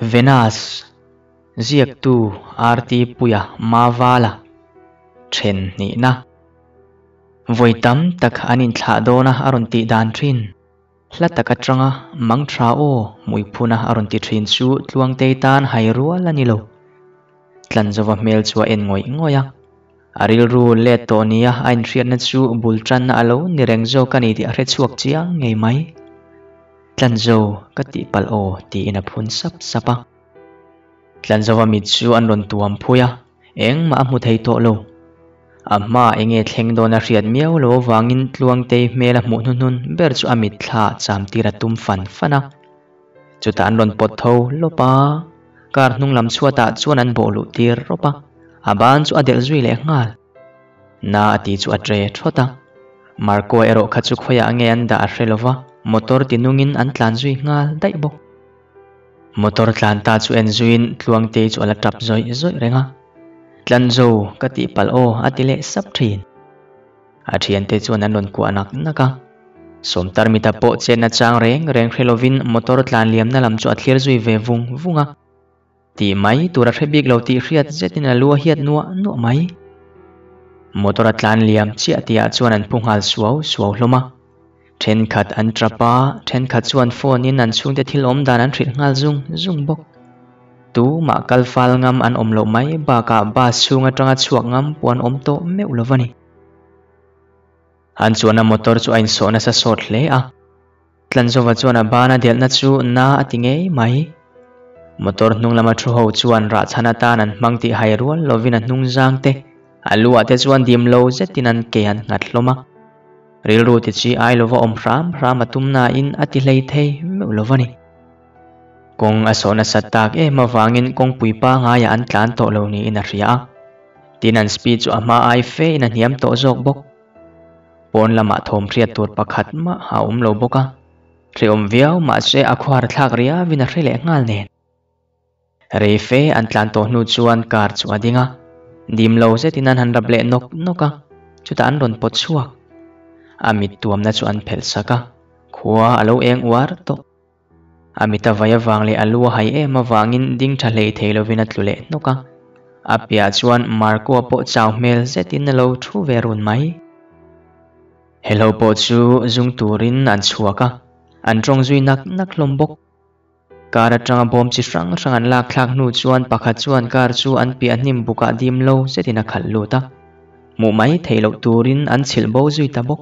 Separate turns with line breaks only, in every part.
Venus, Ziaktu RT Puia Mavala, Then hnihna. Vawi tam tak an inthlah dawn a a rawn tih dan thin. Hla tak atanga mang tha aw hmuiphuna a rawn ti thin chu Tluangtei tan hai rual a ni lo. Tlanzova hmel chu a en ngawih ngawih a. A rilru let tawh nia a inhriatna chu bul tanna a lo ni reng zawk a ni tih a hrechhuak chiang ngei mai. Tlanzo, ka tihpalh aw, tiin a phun sap sap a. Tlanzova mit chu an rawn tuam phui a, engmah a hmu thei tawh lo. A hma enge thleng dawn a hriat miau lo avangin Tluangtei hmel a hmuh hnuhnun ber chu a mitthla cham tir a tum fan fan a. Chutah an rawn pawt tho lawp a, car hnung lam chhuatah chuan an bawh luh tir rawp a, a ban chu a delh zui leh nghal. Na a ti chu a tre thawt a, Marco erawh kha chu khawiah nge an dah a hre lo va, motor ti nungin an tlan zui nghal daih bawk. Motor tlan ta chu en zuiin Tluangtei chu a la tap zawih zawih reng a, Tlanzo ka tih palh aw a ti leh sap thin. A thiante chuan an rawn kuah nak nak a. Sawmtar mita pawh chetna chang reng reng hre lovin motor tlan liamna lam chu a thlir zui ve vung vung a. Tih mai tur a hre bik lo tih hriat zetin a lu a hiat nuah nuah mai. Motor a tlan liam chiah tihah chuan an phu nghal suau suau hlawm a. Thenkhat an tap a, thenkhat chuan phone in an chhungte thil awm dan an hrilh nghal zung zung bawk. Tumah kal fal ngam an awm loh mai bakah bus chhung atanga chhuak ngam pawh an awm tawh meuh lo a ni. An chuanna motor chu a insawh nasa sawt hle a. Tlanzova chuan a bana delhna chu na a ti ngei mai. Motor hnung lama thu ho chuan rah chhan atan an hmang tih hai rual lovin a hnung zang te, a lu ah te chuan dim lo zetin an ke an nghat hlawm a. Rilru ti chi ai lova awm hram hram a tum nain a ti hlei thei meuh lo a ni. Kawng a sawh nasat tak em avangin kawngpui pangaiah an tlan tawh lo niin a hria a. Tin an speed chu a hma ai fe in a hniam tawh zawk bawk. Pawn lamah thawm hriat tur pakhat mah a awm lo bawk a, hrehawm viau mahse a khuar thlak riauin a hre leh nghal nen. Rei fe an tlan tawh hnu chuan car chu a ding a, dim lo zetin an han rap leh nawk nawk a, chutah an rawn pawt chhuak. A mit tuamna chu an phelh sak a, khua a lo eng uar tawh. A mit a vai avang leh a lu a hai em avangin ding tha hlei thei lovin a tlu leh hnawk a. A piah chuan Marco-a pawh chau hmel zetin a lo thu ve run mai. Hello pawh chu zung turin an chhuak a, an tawng zui nak nak hlawm bawk. Car atanga bawm chi hrang hrang an lak thlak hnu chuan pakhat chuan car chu an piah hnim bukah dim lo zetin a khalh lut a, hmuh mai theih loh turin an chhilh bo zui ta bawk.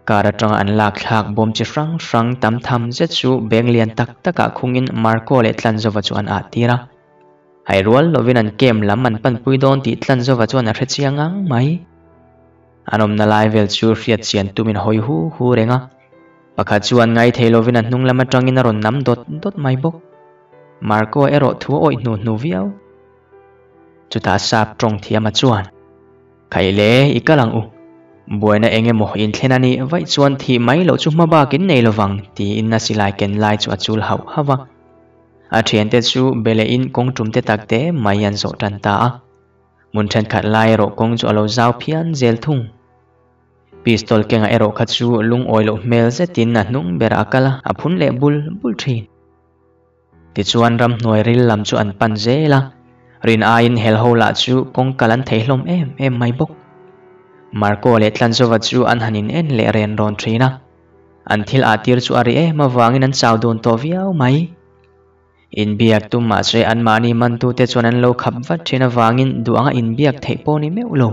Car atanga an lak thlak bawm chi hrang hrang tam tham zet chu beng lian tak takah khungin Marco leh Tlanzova chu an ah tir a. Hai rual lovin an camp lam an panpui dawn tih Tlanzova chuan a hre chiang ang mai. An awmna lai vel chu hriat chian tumin hawi hu hu reng a. Pakhat chuan ngai thei lovin a hnung lam atangin a rawn nam dawt dawt mai bawk. Marco erawh thu a awih hnu hnu viau. Chutah sap tawng thiama chuan. Khaile, i kal ang u. Buaina eng emaw inthlen a nih vaih chuan thih mai loh chu hma bak in nei lovang, tiin a silai ken lai chu a chul hauh hauh a. A thiante chu be lehin kawng tum te tak te mai an zawh tan ta a. Hmun thenkhat lai erawh kawng chu a lo zau phian zel thung. Pistol kengah erawh kha chu lungawi loh hmel zetin a hnung berah a kal a, a phun leh bul bul thin. Tichuan ramhnuai ril lam chu an pan zel a, rin aiin helho lah chu kawngkal an thei hlawm em em mai bawk. Marco leh Tlanzova chu an han in en leh ren rawn thin a, an thil ah tir chu a ri em avangin an chau dun tawh viau mai. Inbiak tum mahse anmahni mantute chuan an lo khap vat thin avangin duh anga inbiak theih pawh ni meuh lo.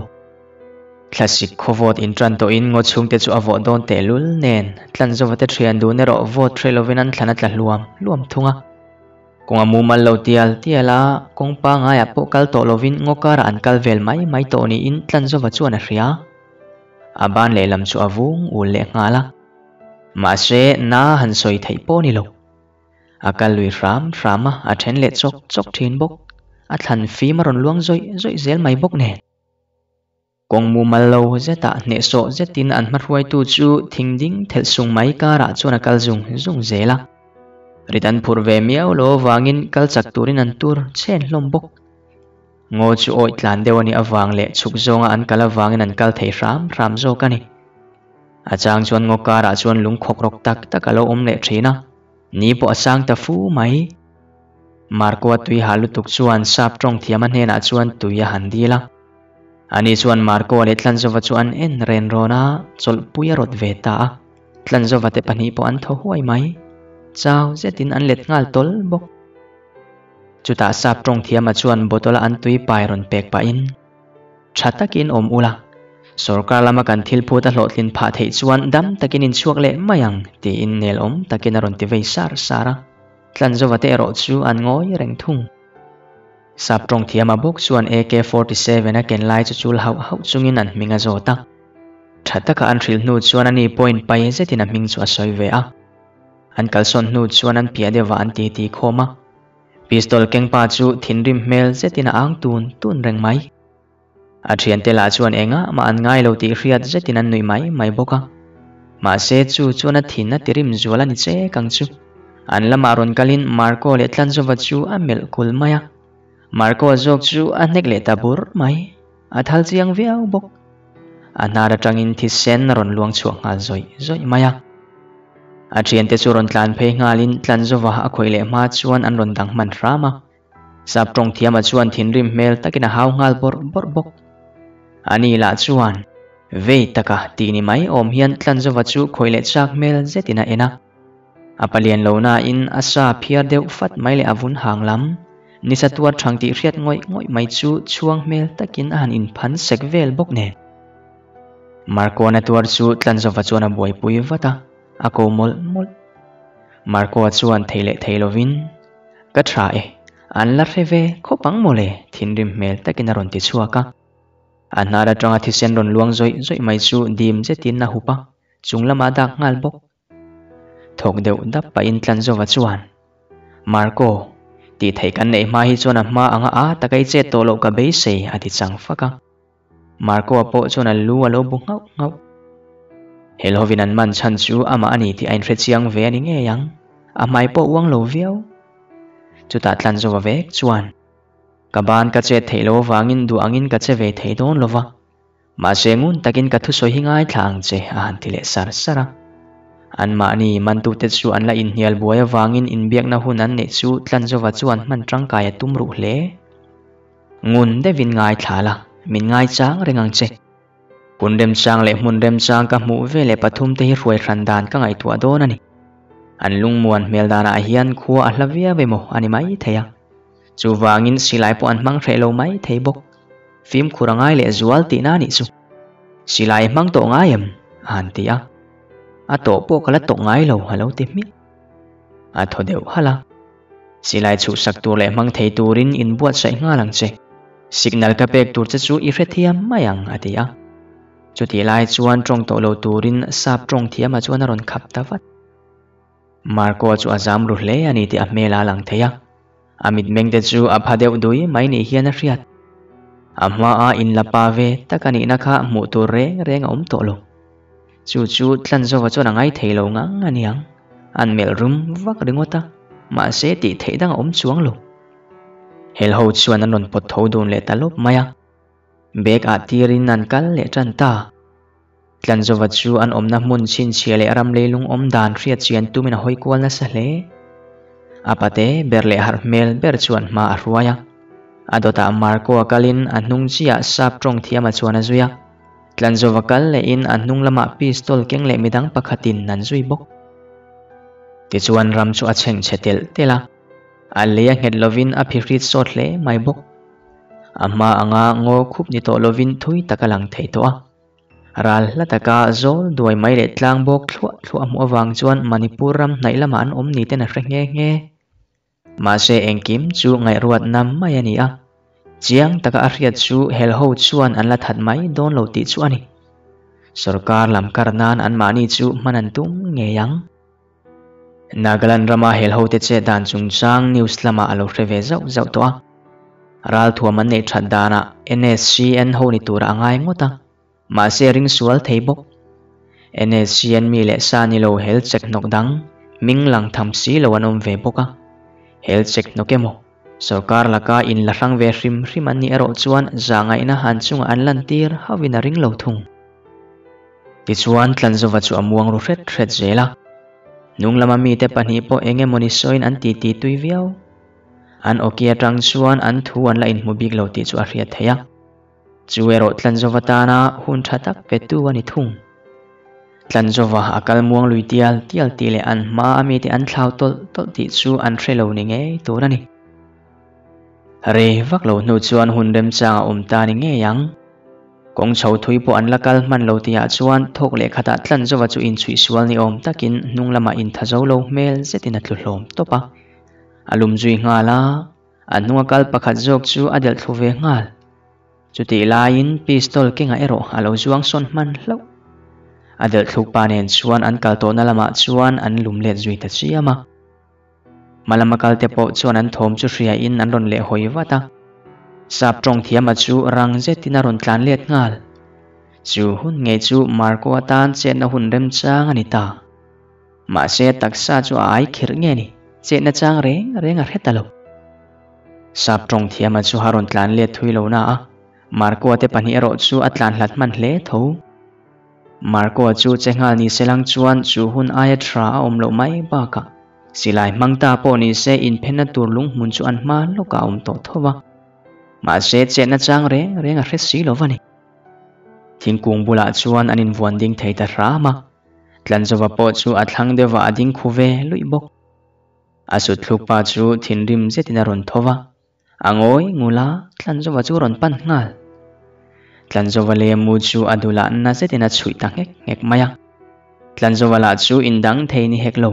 Thlasik khawvawt inṭan tawhin ngaw chhungte chu a vawh dawn tehlul nen, Tlanzova te ṭhian dun erawh vawt hre lovin an thlan a tla hluam hluam thung a. Kawng a mumal lo tial tial a, kawng pangaiah pawh kal tawh lovin ngaw karah an kal vel mai mai tawh niin Tlanzova chuan a hria. A ban lehlam chu a vung ul leh nghal a. Mahse, na han sawi theih pawh ni lo. A kal lui hram hram a, a ṭhen leh chawk chawk ṭhin bawk. A thlan fim a rawn luang zawih zawih zel mai bawk nen. Kawng mumal lo zetah hnehsawh zetin an hmahruaitu chu thing ding thelh sung mai karah chuan a kal zung zung zel a. Rit an phurh ve miau lo avangin kal chak turin an tur chhen hlawm bawk. Ngaw chu awih tlan deuh a nih avang leh chhuk zawnga an kal avangin an kal thei hram hram zawk a ni. A chang chuan ngaw karah chuan lung khawk rawk tak tak a lo awm leh thin a, ni pawh a sang ta fu mai. Marco-a tui hah lutuk chuan sap tawng thiama hnenah chuan tui a han dil a. Ani chuan Marco-a leh Tlanzova chu an en ren rawn a, chawlhpui a rawt ve ta a. Tlanzova te pahnih pawh an thaw huai mai. Chau zetin an let nghal tawl bawk. Chutah sap tawng thiama chuan bottle-a an tui pai rawn pek pahin, Tha takin awm ula, sorkar lama kan thil phut a hlawhtlin phah theih chuan dam takin in chhuak leh mai ang, tiin nelawm takin a rawn ti vei sar sar a. Tlanzova te erawh chu an ngawi reng thung. Sap tawng thiama bawk chuan AK 47 a ken lai chu chul hauh hauh chungin an hming a zawt a. Tha taka an hrilh hnu chuan ani point pai zetin a hming chu a sawi ve a. An kalsawn hnu chuan an piah deuhah an titi khawm a. Pistol keng pa chu thinrim hmel zetin a ang tun tun reng mai. A thiante lah chuan engah mah an ngai lo tih hriat zetin an nuih mai mai bawk a. Mahse chu chuan a thin a tirim zual a ni chek ang chu. An lamah rawn kalin Marco leh Tlanzova chu a melh kul mai a. Marco zawk chu a hnek leh ta bur mai. A thal chiang viau bawk. A hnar atangin thisen a rawn luang chhuak nghal zawih zawih mai a. A thiante chu rawn tlan phei nghalin Tlanzova a khawih leh hma chuan an rawn dang hman hram a. Sap tawng thiama chuan thinrim hmel takin a hau nghal bawrh bawrh bawk. Ani lah chuan vei taka tih ni mai awm hian Tlanzova chu khawih leh chak hmel zetin a en a. A palian lo nain a sa phiar deuh fat mai leh a vun hang lam, nisa tuar thang tih hriat ngawih ngawih mai chu chhuang hmel takin a han inphan sek vel bawk nen. Marco-na tuar chu Tlanzova chuan a buaipui vat a, a ko mawlh mawlh. Marco-a chuan thei leh thei lovin. Ka tha e, an la hre ve khawp ang mawle, thinrim hmel takin a rawn ti chhuak a. A hnar atanga thisen rawn luang zawih zawih mai chu dim zetin a hup a, chung lamah a dak nghal bawk. Thawk deuh dap pahin Tlanzova chuan, Marco, tih theih kan neih hma hi chuan a hma anga a taka i chet tawh loh ka beisei, a ti chang fak a. Marco-a pawh chuan a lu a lo bu nghauh nghauh. Helhovin an man chhan chu amah a ni tih a inhre chiang ve a ni ngei ang. A hmai pawh uang lo viau. Chutah Tlanzova vek chuan, Ka ban ka chet theih loh avangin duh angin ka che ve thei dawn lo va. Mahse ngun takin ka thusawi hi ngaithla ang che, a han ti leh sar sar a. Anmahni mantute chu an la inhnial buai avangin inbiakna hun an neih chu Tlanzova chuan hman tangkai a tum ruh hle. Ngun deuhin ngaithla la, min ngaichang reng ang che. Hun remchang leh hmun remchang ka hmuh ve leh pathum te hi hruai hran dan ka ngaihtuah dawn a ni. An lungmuan hmel danah hian khua a hla viau emaw a ni mai thei a. Chuvangin silai pawh an hmang hreh lo mai thei bawk. Fimkhur a ngai leh zual tihna a nih chu. Silai hmang tawh ngai em? a han ti a. A tawh pawh ka la tawk ngai lo a lo ti hmiah. A thaw deuh halh a. Silai chhuhsak tur leh hmang thei turin inbuatsaih nghal ang che. Signal ka pek tur che chu i hrethiam mai ang, a ti a. Chutih lai chuan tawng tawh lo turin sap tawng thiamah chuan a rawn khap ta vat. Marco-a chu a zam ru hle a ni tih a hmel a lang thei a. A mitmeng te chu a pha deuh dui mai ni hian a hriat. A hmaa inla pa ve tak a nihna kha hmuh tur reng reng a awm tawh lo. Chu chu Tlanzova chuan a ngai thei lo ngang a niang. An melh rum vak ringawt a, mahse tih theih dang a awm chuang lo. Helho chuan an rawn pawt tho dun leh ta lawp mai a. Bag ah tirin an kal leh tan ta. Tlanzova chu an awmna hmun chhinchhiah leh ram leilung awm dan hriat chian tumin a hawi kual nasa hle. A pate ber leh harh hmel ber chuan hma a hruai a. A dawtah Marco a kalin a hnung chiah sap tawng thiama chuan a zui a. Tlanzova kal lehin a hnung lamah pistol keng leh midang pakhatin an zui bawk. Tichuan ram chu a chheng chhe telh telh a, a lei a nghet lovin a phihrit sawt hle mai bawk. A hma anga ngaw khup ni tawh lovin thui tak a lang thei tawh a. Ral hla taka zawl duai mai leh tlang bawk thluah thluah a hmuh avang chuan Manipur ram hnaih lamah an awm ni ten a hre nghe nghe. Mahse engkim chu ngaihruatna mai a ni a, chiang taka a hriat chu helho chuan an la that mai dawn lo tih chu a ni. Sorkar lam kar nan anmahni chu hman an tum ngei ang. Nagaland rama helhote chet dan chungchang news lamah a lo hre ve zauh zauh tawh a. Ralthuam an neih that danah NSCN ho ni tura a ngai ngawt a, mahse a ring sual thei bawk. NSCN mi leh sa ni lo hel chek hnawk dang hming lang tham si lo an awm ve bawk a. Hel chek hnawk emaw, sorkar laka in la hrang ve hrim hrim an nih erawh chuan zahngaihna han chungah an lantir hauhin a ring lo thung. Tichuan Tlanzova chu a muang ru hret hret zel a. Hnung lama mite pahnih pawh eng emawni sawiin an titi tui viau. An awki atang chuan an thu an la inhmu bik lo tih chu a hriat theih a. Chu erawh Tlanzova tana hun tha tak petu a ni thung. Tlanzova a kal muang lui tial tial tih leh an hma a mite an thlau tawlh tawlh tih chu an hre lo ni ngei tur a ni. Rei vak lo hnu chuan hun remchang a awm ta ni ngei ang. Kawng chho thui pawh an la kal hman lo tihah chuan thawk leh khatah Tlanzova chu inchhuih sual ni awm takin hnung lamah intha zo lo hmel zetin a tlu hlawm tawp a. A lum zui nghal a, a hnunga kal pakhat zawk chu a delh thlu ve nghal. Chutih laiin pistol kengah erawh a lo zuang sawn hman hlauh. A delh thluk pa nen chuan an kal tawhna lamah chuan an lum let zui ta chiam a. Hma lama kal te pawh chuan an thawm chu hriain an rawn leh hawi vat a. Sap tawng thiama chu rang zetin a rawn tlan let nghal. Chu hun ngei chu Marco atan chetna hun remchang a ni ta. Mahse taksa chu a ai khirh nge ni, chetna chang reng reng a hre ta lo. Sap tawng thiama chu a rawn tlan let thui lo na a, Marco-a te pahnih erawh chu a tlan hlat hman hle tho. Marco-a chu che nghal ni se lang chuan chu hun aia tha a awm loh mai bakah silai hmang ta pawh ni se inphenna tur lunghmun chu an hma lawkah a awm tawh tho va. Mahse chetna chang reng reng a hre si lo va ni. Thingkung bulah chuan an invuan ding thei ta hram a. Tlanzova pawh chu a thlang deuhvah a ding khu ve luih bawk. A sutthluk pa chu thinrim zetin a rawn tho va, a ngawi ngul a, Tlanzova chu a rawn pan nghal. Tlanzova leh mu chu a dulah na zetin a chhuih ta nghek nghek mai a. Tlanzova lah chu indang thei ni hek lo.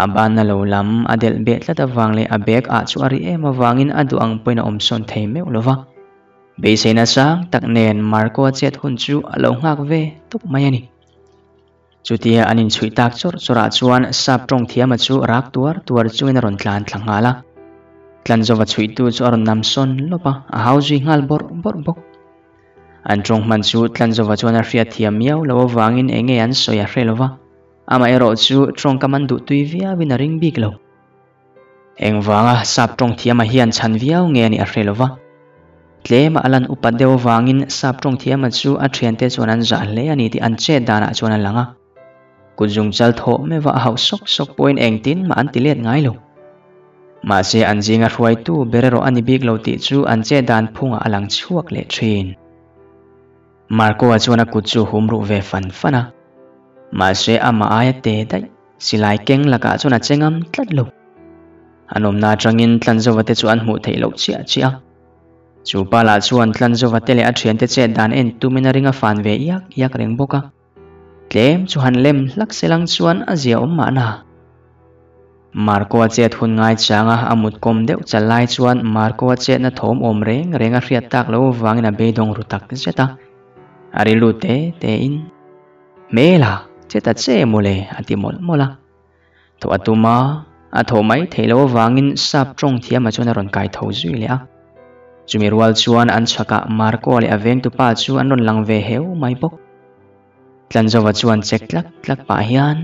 A banna lo lam a delh beh tlat avang leh a bag ah chu a ri em avangin a duh ang pawhin a awm sawn thei meuh lo va. Beiseina sang tak nen Marco-a chet hun chu a lo nghak ve tawp mai a ni. Chutia an inchhuih tak chawrh chawrhah chuan sap tawng thiama chu rak tuar tuar chungin a rawn tlan thla nghal a. Tlanzova chhuihtu chu a rawn nam sawn lawp a, a hau zui nghal bawrh bawrh bawk. An tawng hman chu Tlanzova chuan a hriat thiam miau lo avangin eng nge an sawi a hre lo va, amaherawh chu tawngkam an duhtui viauin a ring bik lo. Engvanga sap tawng thiama hian chhan viau nge anih a hre lo va. Tlema a lan upat deuh avangin sap tawng thiama chu a thiante chuan an zah hle a ni tih an chet danah chuan a lang a. Kut zungchal thawh meuha a hauh sawk sawk pawhin engtin mah an ti let ngai lo. Mahse an zinga hruaitu ber erawh a ni bik lo tih chu an chet dan phungah a lang chhuak leh thin. Marco-a chuan a kut chu hum ruh ve fan fan a. Mahse amah aia te daih. Silai keng lakah chuan a che ngam tlat lo. An awmna atangin Tlanzova te chu an hmuh theih loh chiah chiah a. Chu pa lah chuan Tlanzova te leh a thiante chet dan en tumin a ring a fan ve iak iak reng bawk a. Tlem chu han lem hlak se lang chuan a zia awm mahna. Marco-a chet hun ngai changa a mut kawm deuh chal lai chuan Marco-a chetna thawm awm reng reng a hriat tak loh avangin a beidawng ru tak zet a. A rilru te te in. Hmela, che ta che mawle, a ti mawlh mawlh a. Thawh a tum a, a thawh mai theih loh avangin sap tawng thiamah chuan a rawn kai tho zui leh a. Chumi rual chuan an chhakah Marco leh a vengtupa chu an rawn lang ve heu mai bawk. Tlanzova chuan chek tlak tlak pah hian,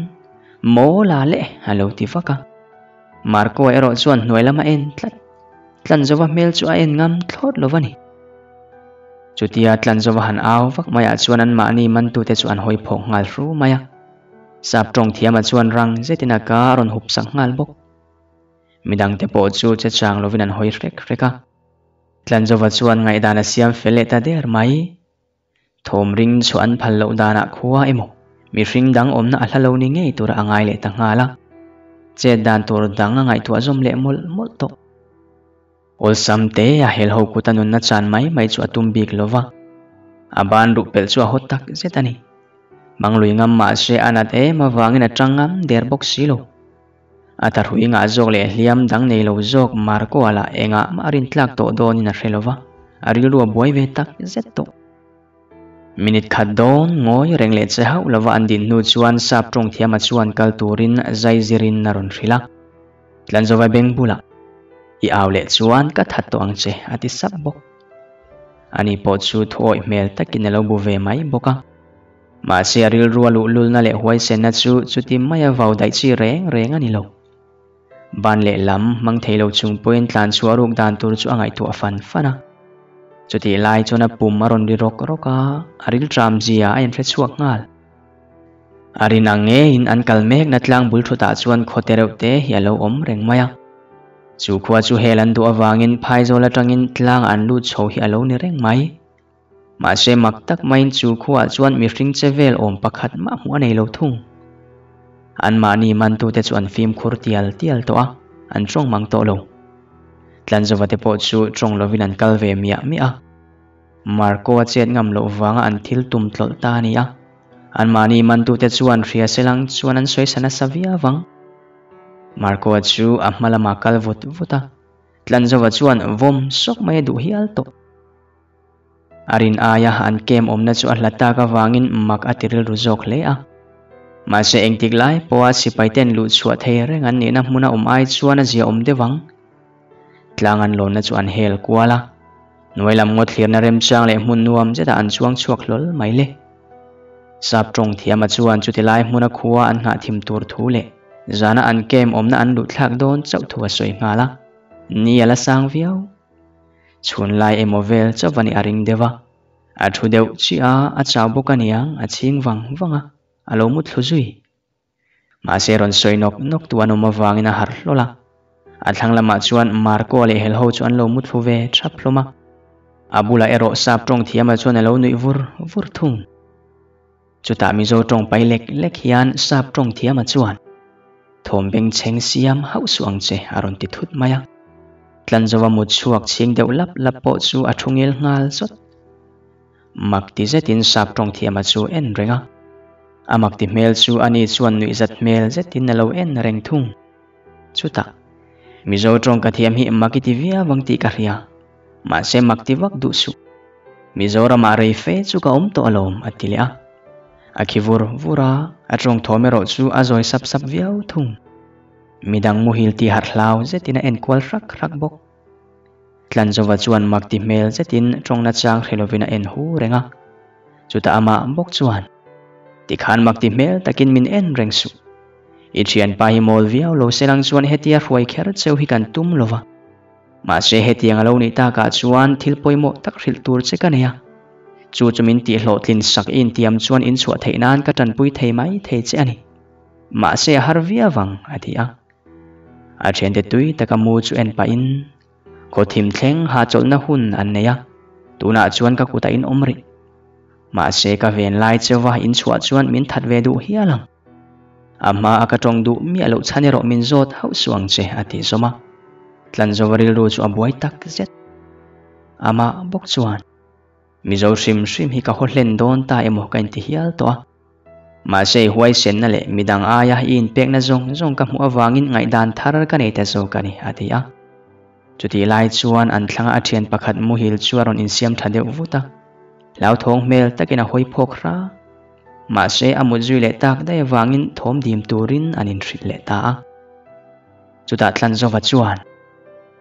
Mawla le, a lo ti vak a. Marco erawh chuan hnuai lam a en tlat. Tlanzova hmel chu a en ngam thlawt lo va ni. Chutia Tlanzova han au vak maiah chuan anmahni mantute chu an hawi phawk nghal hru mai a. Sap tawng thiamah chuan rang zetin a ka a rawn hup sak nghal bawk. Midangte pawh chu che chang lovin an hawi hrek hrek a. Tlanzova chuan ngaihdan a siam fel leh ta der mai. Thawm ring chu an phal loh danah khua emaw, mihring dang awmna a hla lo ni ngei tura a ngai leh ta nghal a. Chet dan tur dang a ngaihtuah zawm leh mawlh mawlh tawh. Awlsam te a helho kut a nunna chan mai mai chu a tum bik lo va, a ban ruh pelh chu a haw tak zet a ni. Manglui ngam mahse a nat em avangin a tang ngam der bawk si lo. A tarhui ngah zawk leh hliam dang nei lo zawk Marco-a lah engah mah a rintlak tawh dawnin a hre lo va, a rilru a buai ve tak zet tawh. Minute khat dawn ngawi reng leh che hauh lova an din hnu chuan sap tawng thiama chuan kal turin zai zirin a rawn hrilh a. Tlanzova beng bulah, I au leh chuan ka that tawh ang che, a ti sap bawk. Ani pawh chu thuawih hmel takin a lo bu ve mai bawk a. Mahse a rilru a luhlulna leh huaisenna chu chuti maia vau daih chi reng reng a ni lo. Ban leh lam hmang thei lo chung pawhin tlan chhuah ruk dan tur chu a ngaihtuah fan fan a. Chutih lai chuan a pum a rawn ri rawk rawk a, a rilṭam zia a inhre chhuak nghal. A rin ang ngeiin an kal mekna tlang bul thutah chuan khawte reuh te hi a lo awm reng mai a. Chu khua chu hel an duh avangin phaizawl atangin tlang an lut chho hi a lo ni reng mai. Mahse mak tak maiin chu khuaah chuan mihring che vel awm pakhat mah hmuh a nei lo thung. Anmahni mantute chu an fimkhur tial tial tawh a, an tawng mang tawh lo. Tlanzova te pawh chu tawng lovin an kal ve miah miah a. Marco a chet ngam loh vanga an thil tum tlawlh ta a ni a. Anmahni mantute chuan hria selang chuan an sawi sa nasa viau ang. Marco-a chu a hma lamah kal vut vut a, Tlanzova chuan vawm sawk mai a duh hial tawh. A rin aia an kem awmna chu a hla tak avangin mak a ti rilru zawk hle a. Mahse engtik lai pawha sipaiten luh chhuah thei reng an nihna hmuna awm ai chuan a zia awm deuh ang. Tlang an lawnna chu an hel kual a, hnuai lam ngawt thlirna remchang leh hmun nuam zetah an chuang chhuak hlawl mai le. Sap tawng thiama chuan chuti lai hmuna khua an nghah thim tur thu leh zana an kem awmna an luh thlak dawn chauh thu a sawi nghal a, ni a la sang viau. Chhun lai emaw vel chauh a nih a ring deuh a, a thu deuh chiah a, a chau bawk aniang a chhing vang vang a, a lo mut thlu zui. Mahse rawn sawi nawk nawk tu an awm avangin a harh hlawl a, a thlang lamah chuan Marco leh Helho chu an lo mu thlu ve thap hlawm a, a bulah erawh sap tawng thiama chuan a lo nuih vur vur thung. Chutah Mizo tawng pai lek lek hian sap tawng thiama chuan thawm bengchheng siam hauh suh ang che a rawn ti thut mai a. Tlanzova mut chhuak chhing deuh lap lap pawh chu a thu ngil nghal zawt. Mak ti zetin sap tawng thiama chu en reng a. A mak ti hmel chu ani chuan nuihzat hmel zetin a lo en reng thung. Chutah, Mizo tawng ka thiam hi mak i ti viau ang tih ka hria. Mahse mak ti vak duh suh. Mizoramah rei fe chu ka awm tawh alawm, a ti leh a. A khi vur vur a, a tawng thawm erawh chu a zawi sap sap viau thung. Midang muhil tih harh hlau zetin a en kual hrak hrak bawk. Tlanzova chuan mak ti hmel zetin tawngna chang hre lovin a en hu reng a. Chutah amah bawk chuan, Tikhan mak ti hmel takin min en reng suh. I thianpa hi mawl viau lo selang chuan hetia hruai kher cheu hi kan tum lo va. Mahse hetiang a lo nih takah chuan thil pawimawh tak hrilh tur che ka nei a. Chu chu min tihhlawhtlin sak i intiam chuan inchhuah theih nan ka tanpui thei mai thei che a ni. Mahse a har viau ang, a ti a. A thiante tui taka mu chu en pahin khaw thim thleng hahchawlhna hun an nei a, tunah chuan ka kutah in awm rih. Mahse ka ven lai cheuva in chhuah chuan min that ve duh hial ang. A hma a ka tawng duh miah loh chhan erawh min zawt hauh suh ang che a tih zawm a. Tlanzova rilru chu a buai tak zet. Amah bawk chuan. Mizo hrim hrim hi ka haw hlen dawn ta emaw ka inti hial tawh a. Mahse i huaisenna leh midang aia i inpekna zawng zawng ka hmuh avangin ngaihdan thar ka nei ta zawk a ni, a ti a. Chutih lai chuan an thlanga a thian pakhat muhil chu a rawn insiam tha deuh vut a. Hlauthawng hmel takin a hawi phawk hra. Mahse a mut zui leh tak daih avangin thawm dim turin an inhrilh leh ta a. Chutah Tlanzova chuan,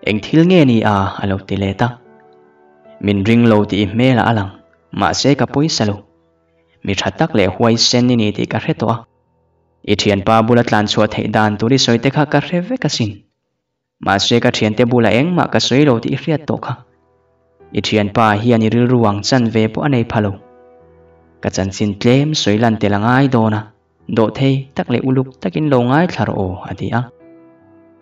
Eng thil nge ni a? a lo ti let a. Min ring lo tih i hmelah a lang, mahse ka pawisa lo. Mi tha tak leh huaisen i ni tih ka hre tawh a. I thianpa bula tlan chhuah theih dan tur i sawi te kha ka hre vek asin. Mahse ka thiante bulah engmah ka sawi lo tih i hriat tawh kha. I thianpa hian i rilru ang chan ve pawh a nei pha lo. Ka chanchin tlem sawi lan tel a ngai dawn a. Dawhthei tak leh uluk takin lo ngaithla rawh aw, a ti a.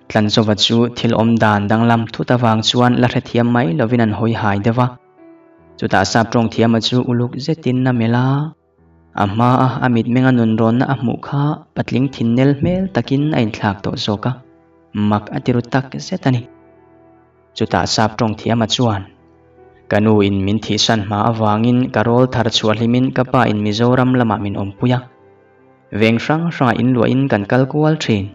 Tlanzova chu thil awm dan danglam thut avang chuan la hrethiam mai lovin an hawi hai deuh a. Chutah sap tawng thiama chu uluk zetin a melh a, a hmaa a mitmenga nunrawnna a hmuh kha patling thinnel hmel takin a inthlak tawh zawk a, mak a ti ru tak zet a ni. Chutah sap tawng thiama chuan, Ka nu in min thihsan hma avangin ka rawl thar chhuah hlimin ka pa in Mizoram lamah min awmpui a. Veng hrang hrangah in luahin kan kal kual thin.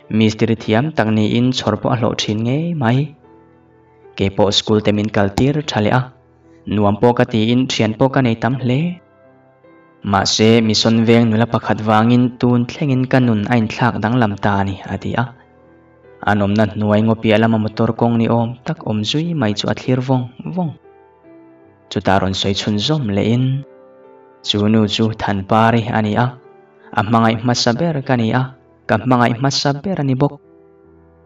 Mistiri thiam tak niin chhawr pawh a hlawh thin ngei mai. Kei pawh school te min kal tir tha leh a, nuam pawh ka tiin thian pawh ka nei tam hle. Mahse Mission veng nula pakhat vangin tun thlengin ka nun a inthlak danglam ta a ni, a ti a. An awmna hnuai ngaw piah lama motor kawng ni awm tak awm zui mai chu a thlir vawng vawng. Chutah rawn sawi chhun zawm lehin, Chu nu chu Thanpari a ni a, a hmangaih hmasa ber ka ni a, ka hmangaih hmasa ber a ni bawk.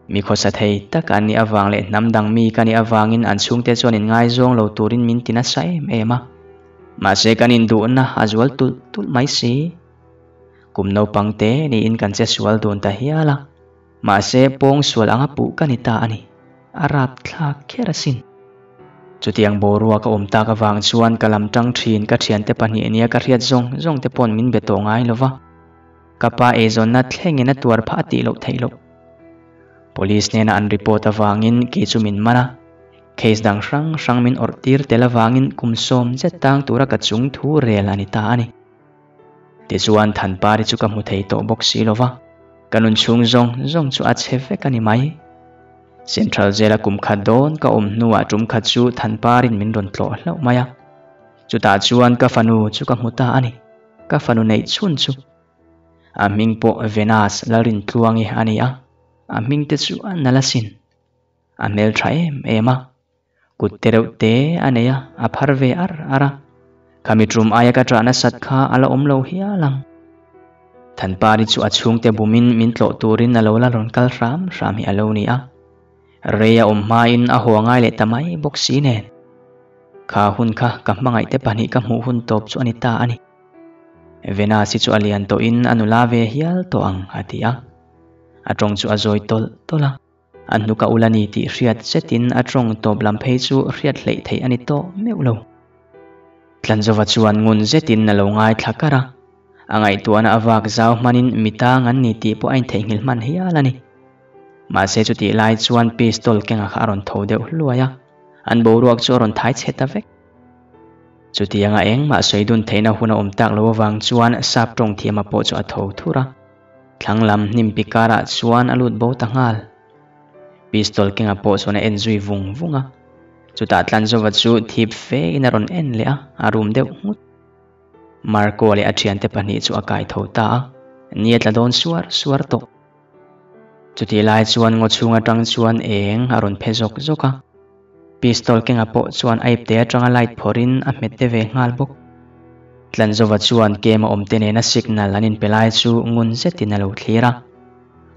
Mi khawsa thei tak an nih avang leh hnam dang mi ka nih avangin an chhungte chuan inngaizawng lo turin min ti nasa em em a. Mahse kan induhna a zual tulh tulh mai si. Kum naupang te niin kan che sual dun ta hial a. Mahse pawngsual anga puh ka ni ta a ni. A rapthlak kher asin. Chutiang boruak a awm tak avang chuan ka lam tang thin ka thiante pahnih nia ka hriat zawng zawng te paw'n min be tawh ngai lo va. Ka pa eizawnna thlengin a tuar phah a tih loh theih loh. Police hnena an report avangin kei chu min man a. Case dang hrang hrang min awrh tir tel avangin kum sawm zet tang tura ka chung thu rel a ni ta a ni. Tichuan Thanpari chu ka hmu thei tawh bawk si lo va, ka nun chhung zawng zawng chu a chhe vek a ni mai. Central Jail-a kum khat dawn ka awm hnuah tum khat chu Thanparin min rawn tlawh hlauh mai a. Chutah chuan ka fanu chu ka hmu ta a ni, ka fanu neih chhun chu. A hming pawh Venus Lalrintluangi a ni a, a hming te chu a nalh asin. A hmel tha em em a, kut te reuh te a nei a, a phar ve ar ar a. Khami tum aia ka ṭah nasat kha a la awm lo hial ang. Thanpari chu a chhungte bumin min tlawh turin a lo la rawn kal hram hram hi a lo ni a. Rei a awm hmain a haw ngai leh ta mai bawk si nen. Kha hun kha ka hmangaihte pahnih ka hmuh hun tawp chu a ni ta a ni. Venus hi chu a lian tawhin a nula ve hial tawh ang a ti a. A ṭawng chu a zawi tawlh tawlh a. A hnuk a ul a ni tih hriat zetin a tawng tawp lam phei chu hriat hleih theih a ni tawh meuh lo. Tlanzova chuan ngun zetin a lo ngaithla kar a, a ngaihtuahna a vak zau hmanin mi tang an ni tih pawh a intheihnghilh hman hial a ni. Mahse chutih lai chuan pistol kenga kha a rawn tho deuh hluai a, an boruak chu a rawn thai chhe ta vek. Chutianga engmah sawi dun theihna hun a awm tak lo avang chuan sap tawng thiama pawh chu a tho thur a. Thlang lam hnim pi karah chuan a lut bo ta nghal. Pistol kenga pawh chuan a en zui vung vung a. Chutah Tlanzova chu thip fe in a rawn en leh a, a rum deuh nghut. Marco leh a thiante pahnih chu a kai tho ta a, ni a tla dawn suar suar tawh. Chutih lai chuan ngaw chhung atang chuan eng a rawn phe zawk zawk a. Pistol kenga pawh chuan a ipte atanga light phawrhin a hmet te ve nghal bawk. Tlanzova chuan kem a awmte nena signal an inpe lai chu ngun zetin a lo thlir a.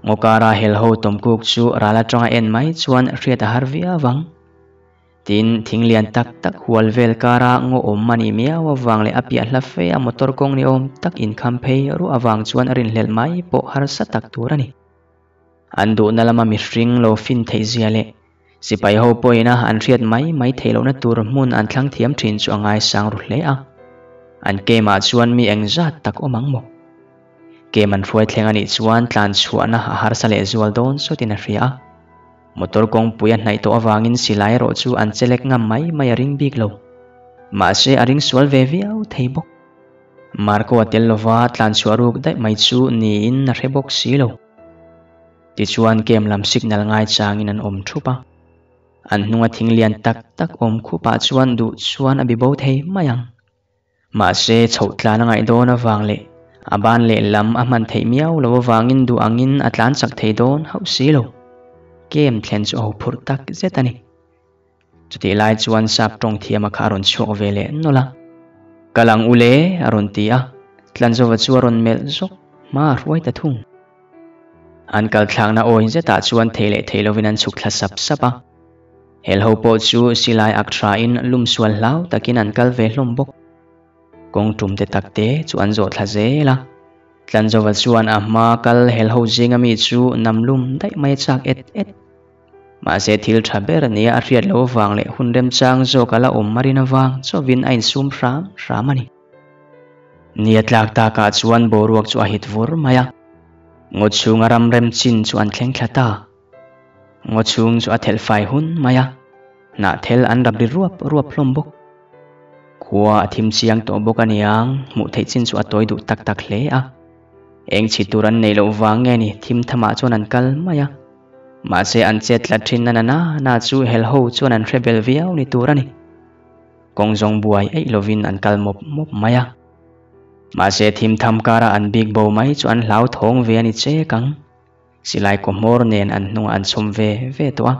Ngaw kara helho tawmkuk chu ral atanga en mai chuan hriat a har viau ang. Tin, thing lian tak tak hual vel kara ngaw awm a nih miau avang leh a piah hla fe a motor kawng ni awm tak inkham phei ruah avang chuan a rinhlelh mai pawh harsa tak tur a ni. An duhna lama mihring lo fin theih zia leh sipai ho pawhin a an hriat mai mai theih lohna tur hmun an thlang thiam thin chu a ngaisang ru hle a. An kemah chuan mi engzat tak awm ang maw? Kem an hruai thleng a nih chuan tlan chhuahna a harsa leh zual dawn sawtin a hria a. Motor kawngpui a hnaih tawh avangin silai erawh chu an chelek ngam mai mai a ring bik lo. Mahse a ring sual ve viau thei bawk. Marco a tel lova tlan chhuah ruk daih mai chu niin a hre bawk si lo. Tichuan kem lam signal ngai changin an awm thup a. An hnunga thing lian tak tak awm khupah chuan duh chuan a bi bo thei mai ang. Mahse chhoh tlan a ngaih dawn avang leh a ban lehlam a hman theih miau lo avangin duh angin a tlan chak thei dawn hauh si lo. Kem thlen chu a ho phurh tak zet a ni. Chutih lai chuan sap tawng thiama kha a rawn chhuak ve leh nawlh a. Kal ang u le a rawn ti a, Tlanzova chu a rawn melh zawk hma a hruai ta thung. An kal thlakna awi zetah chuan thei leh thei lovin an chhuk thla sap sap a. Helho pawh chu silai ak thain lum sual hlau takin an kal ve hlawm bawk. Kawng tum te tak te chu an zawh thla zel a. Tlanzova chuan a hma kal helho zinga mi chu nam lum daih mai a chak et et. Mahse thil tha ber nia a hriat loh avang leh hun remchang zawk a la awm marin avang chauhin a insum hram hram a ni. Ni a tlak takah chuan boruak chu a hit vur mai a. Ngaw chhunga ram rem chin chu an thleng thla ta. Ngaw chhung chu a thelh fai hun mai a, hnahthel an rap ri ruap ruap hlawm bawk. Khua a thim chiang tawh bawk a niang, hmuh theih chin chu a tawi duh tak tak hle a. Eng chhi tur an neih loh vang nge ni thim thamah chuan an kal mai a. Mahse an chet tlat thin na na na chu helho chuan an hre bel viau ni tur a ni. Kawng zawng buai eih lovin an kal mawp mawp mai a. Mahse thim tham kara an bik bo mai chu an hlauthawng ve a ni chek ang. Silai kawhmawr nen an hnungah an chhawm ve ve tawh a,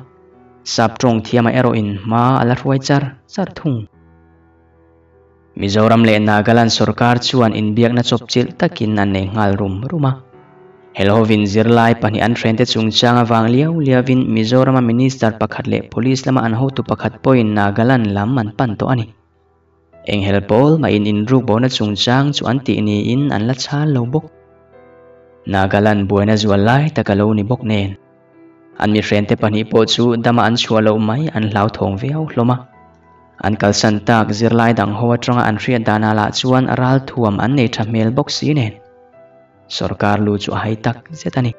sap tawng thiamah erawhin hma a la hruai char char thung. Mizoram leh Nagaland sorkar chuan inbiakna chawpchilh takin an nei nghal rum rum a. Helhovin zirlai pahnih an hrente chungchang avang liau liauin Mizorama Minister pakhat leh Police lama an hotu pakhat pawhin Nagaland lam an pan tawh a ni. Enghelh pawl mah in inruk bona chungchang chu an tih niin an la chhal lo bawk. Nagaland buaina zual lai tak a lo ni bawk nen. An mihrente pahnih pawh chu dama an chhuah loh mai an hlauthawng viau hlawm a. An kalsan tak zirlai dang ho atanga an hriat danah lah chuan ralthuam an nei tha hmel bawk si nen. Sorkar lu chu a hai tak zet a ni.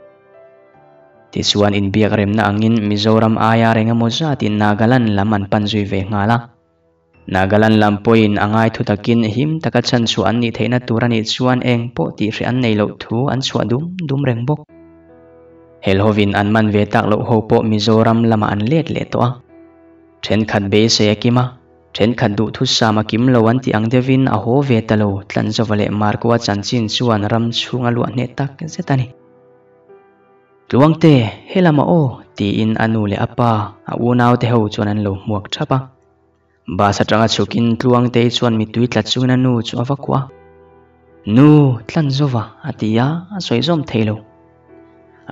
Tichuan inbiak remna angin Mizoram aia reng emaw zatin Nagaland lam an pan zui ve nghal a. Nagaland lam pawhin a ngai thu takin him taka chhanchhuah an nih theihna tur a nih chuan eng pawh tih hreh an nei loh thu an chhuah dum dum reng bawk. Helhovin an man ve tak loh ho pawh Mizoram lamah an let leh tawh a. Thenkhat beisei a kim a, thenkhat duhthusam a kim lo an tih ang deuhin a haw ve ta lo, Tlanzova leh Marco-a chanchin chuan ram chhung a luah hneh tak zet a ni. Tluangte, he lamah aw, tiin a nu leh a pa, a unaute ho chuan an lo hmuak thap a. Bus atanga chhukin Tluangtei chuan mittui tla chungin a nu chu a va kuah a. Nu, Tlanzova, a ti a, a sawi zawm thei lo.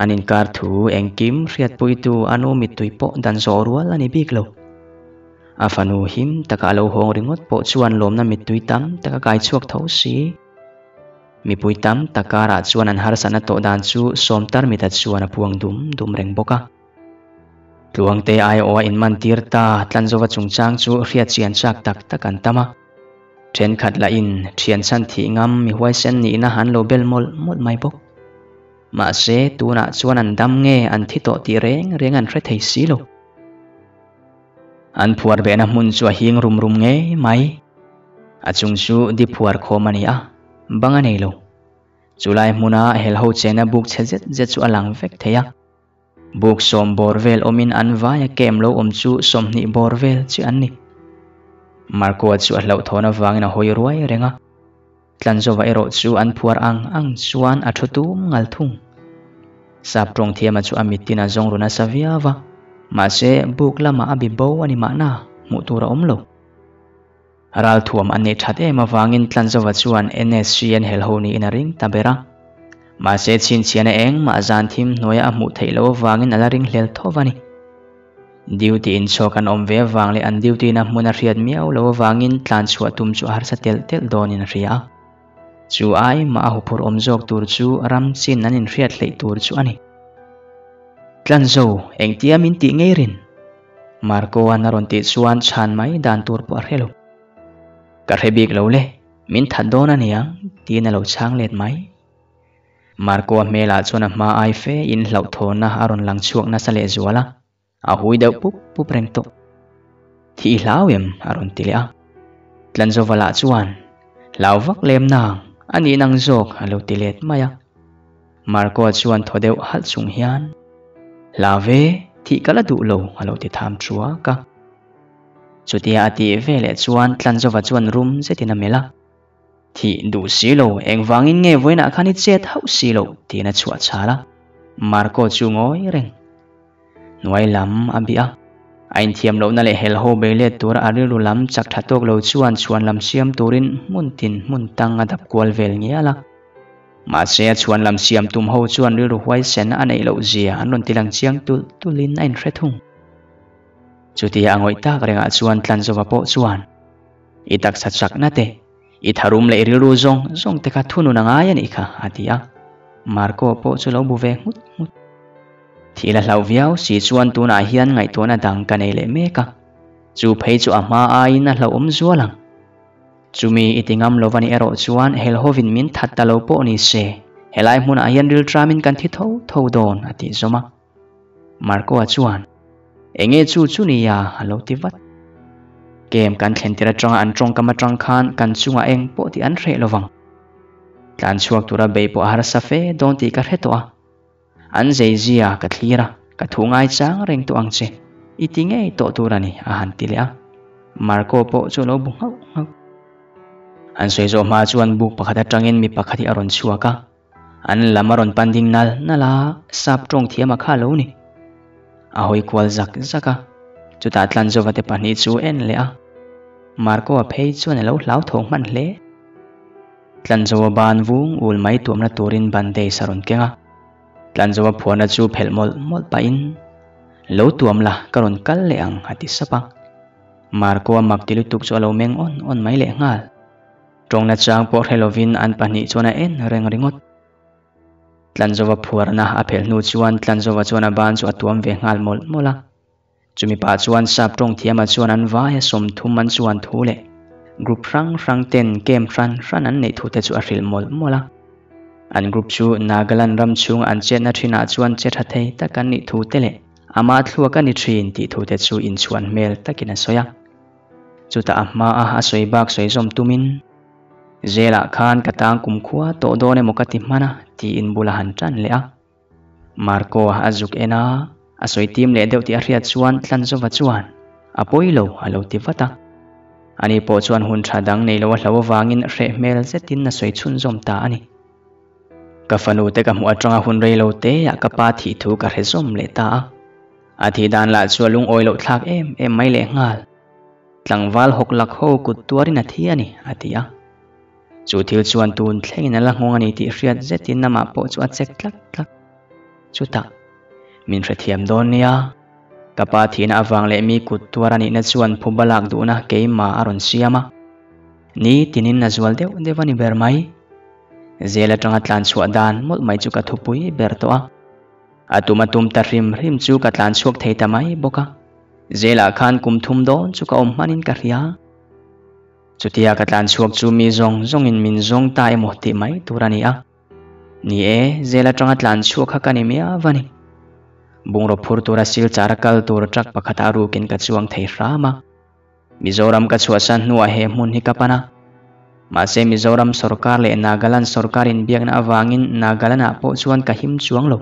An inkar thu engkim hriatpuitu a nu mittui pawh dan zawh rual a ni bik lo. A fanu him taka a lo hawng ringawt pawh chuan lawmna mittui tam tak a kai chhuak tho si. Mipui tam tak karah chuan an harsatna tawh dan chu Sawmtarmita chuan a puang dum dum reng bawk a. Tluangte aiawha inmantir ta Tlanzova chungchang chu hriatchian chak tak tak an tam a. Thenkhat lahin thian chhan thih ngam mi huaisen nihna an lo bel mawlh mawlh mai bawk. Mahse, tunah chuan an dam nge an thi tawh tih reng reng an hre thei si lo. An phuar behna hmun chu a hing rum rum ngei mai. A chung chu di phuar khawm a ni a, bang a nei lo. Chulai hmuna helho chena buk chhe zet zet chu a lang vek thei a. Buk sawm bawr vel awmin an vaia kem lo awm chu 20 bawr vel chiah an ni. Marco-a chu a hlauhthawn avangin a hawi ruai reng a. Tlanzova erawh chu an phuar ang ang chuan a thu tum ngal thung. Sap tawng thiama chu a mittin a zawng ru nasa viau va, mahse buk lamah a bi bo a ni mahna hmuh tur a awm lo. Ralthuam an neih that em avangin Tlanzova chuan NSC an helho niin a ring ta ber a. Mahse chhinchhiahna engmah zan thim hnuaia a hmuh theih loh avangin a la ring hlel tho va ni. Duty inchhawk an awm ve avang leh an duty na hmun a hriat miau loh avangin tlanchhuah tum chu a harsa telh telh dawnin a hria a. Chu ai mah a huphurh awm zawk tur chu ram chin an inhriat hleih tur chu a ni. Tlanzo, engtia min tih ngei rin? Marco-a'n a rawn tih chuan chhan mai dan tur pawh a hre lo. Ka hre bik lo le, min that dawn a niang, tiin a lo chhang let mai. Marco-a hmelah chuan a hma ai fe in hlauhthawnna a rawn lang chhuak nasa leh zual a, a hui deuh pup pup reng tawh. Thih i hlau em? a rawn ti leh a. Tlanzova lah chuan, Hlau vak lem nang, a nih nang zawk a lo ti let mai a. Marco-a chuan thaw deuh halh chung hian, Hla ve, thih ka la duh lo, a lo ti tham thuak a. Chutia a tih veleh chuan Tlanzova chuan rum zetin a melh a. Thih duh si lo, engvangin nge vawiinah khan i chet hauh si loh? tiin a chhuah chhal a. Marco chu ngawi reng. Hnuai lam a bih a. A inthiam lohna leh helho bei let tura a rilru lam chak tha tawk lo chuan chhuan lam siam turin hmun tin hmun tang a dap kual vel ngial a. Mahse a chhuan lam siam tum ho chuan rilru huaisen a neih loh zia an rawn ti lang chiang tulh tulhin a inhre thung. Chutia a ngawih tak rengah chuan Tlanzova pawh chuan, I taksa chakna te, i tharum leh i rilru zawng zawng te kha thunun a ngai a nih kha, a ti a. Marco pawh chu lo bu ve nghut nghut. Thil a hlauh viau si chuan tunah hian ngaihtuahna dang ka nei leh mek a, chu phei chu a hma aiin a hlauhawm zual ang. Chumi i ti ngam lo va ni erawh chuan helhovin min that ta lo pawh ni se, helai hmunah hian rilṭamin kan thi tho tho dawn, a tih zawm a. Marco-a chuan, Enge chu chu nia? a lo ti vat. Kem kan thlen tir aṭanga an ṭawngkam aṭang khan kan chungah eng pawh tih an hreh lo vang. Tlan chhuak tura bei pawh a harsa fe dawn tih ka hre tawh a. An zeizia ka thlir a, ka thu ngaichang reng tawh ang che. I ti ngei tawh tur a ni, a han ti leh a. Marco pawh chu a lo bu nghauh nghauh. An sawi zawh hma chuan buk pakhat atangin mi pakhat hi a rawn chhuak a. An lam a rawn pan ding nal nal a, sap tawng thiam a kha lo ni. A hawi kual zak zak a, chutah Tlanzova te pahnih chu en leh a. Marco-a phei chuan a lo hlauthawng hman hle. Tlanzoa ban vung ul mai tuamna turin bandage a rawn keng a, Tlanzoa phuahna chu phelh mawlh mawlh pahin, Lo tuam la, ka rawn kal leh ang, a ti sap a. Marco-a mak ti lutuk chu a lo meng awn awn mai leh nghal. Tawngna chang pawh hre lovin an pahnih chuan a en reng ringawt. Tlanzova phuarna a phelh hnu chuan Tlanzova chuan a ban chu a tuam ve nghal mawlh mawlh a. Chumi pah chuan sap tawng thiama chuan an vaia 30 an chuan thu leh group hrang hrang ten camp hran hran an neih thu te chu a hrilh mawlh mawlh a. An group chu Nagaland ram chhunga an chetna thinah chuan che tha thei tak an nih thu te leh ama thluak a ni thin tih thu te chu inchhuan hmel takin a sawi a. Chutah a hma a a sawi bak sawi zawm tumin, Zelah khan ka tang kumkhua tawh dawn emaw ka ti hman a tiin bula han tan leh a. Marco a zuk en a, a sawi tim leh deuh tih a hriat chuan Tlanzova chuan a pawi lo a lo ti vat a. Ani pawh chuan hun tha dang nei lo a hlo avangin hreh hmel zetin a sawi chhunzawm ta a ni. Ka fanu te ka hmuh atanga hun rei lo te ah ka pa thih thu ka hre zawm leh ta a. A thih dan lah chu a lungawi loh thlak em em mai leh nghal. Tlangval hawk lak ho kut tuarin a thi a ni, a ti a. Chu thil chuan tun thlengin a la nghawng a ni tih hriat zetin amah pawh chu a chek tlak tlak. Chutah, min hrethiam dawn nia. Ka pa thihna avang leh mi kut tuar a nihna chuan phuba lak duhna keimah a rawn siam a. Ni tinin a zual deuh deuh a ni ber mai. Zel atanga tlan chhuah dan mawlh mai chu ka thupui ber tawh a. A tum a tum ta hrim hrim chu ka tlan chhuak thei ta mai bawk a. Zelah khan kum thum dawn chu ka awm hmanin ka hria. Chutia ka tlan chhuak chu mi zawng zawngin min zawng ta emaw tih mai tur a ni a. Ni e, zel atanga tlan chhuak kha ka ni miau a ni. Bungraw phur tura silchar a kal tur truck pakhat a rukin ka chuang thei hram a. Mizoram ka chhuahsan hnuah he hmun hi ka pan a. Mahse Mizoram sorkar leh Nagaland sorkar inbiakna avangin Nagaland ah pawh chuan ka him chuang lo.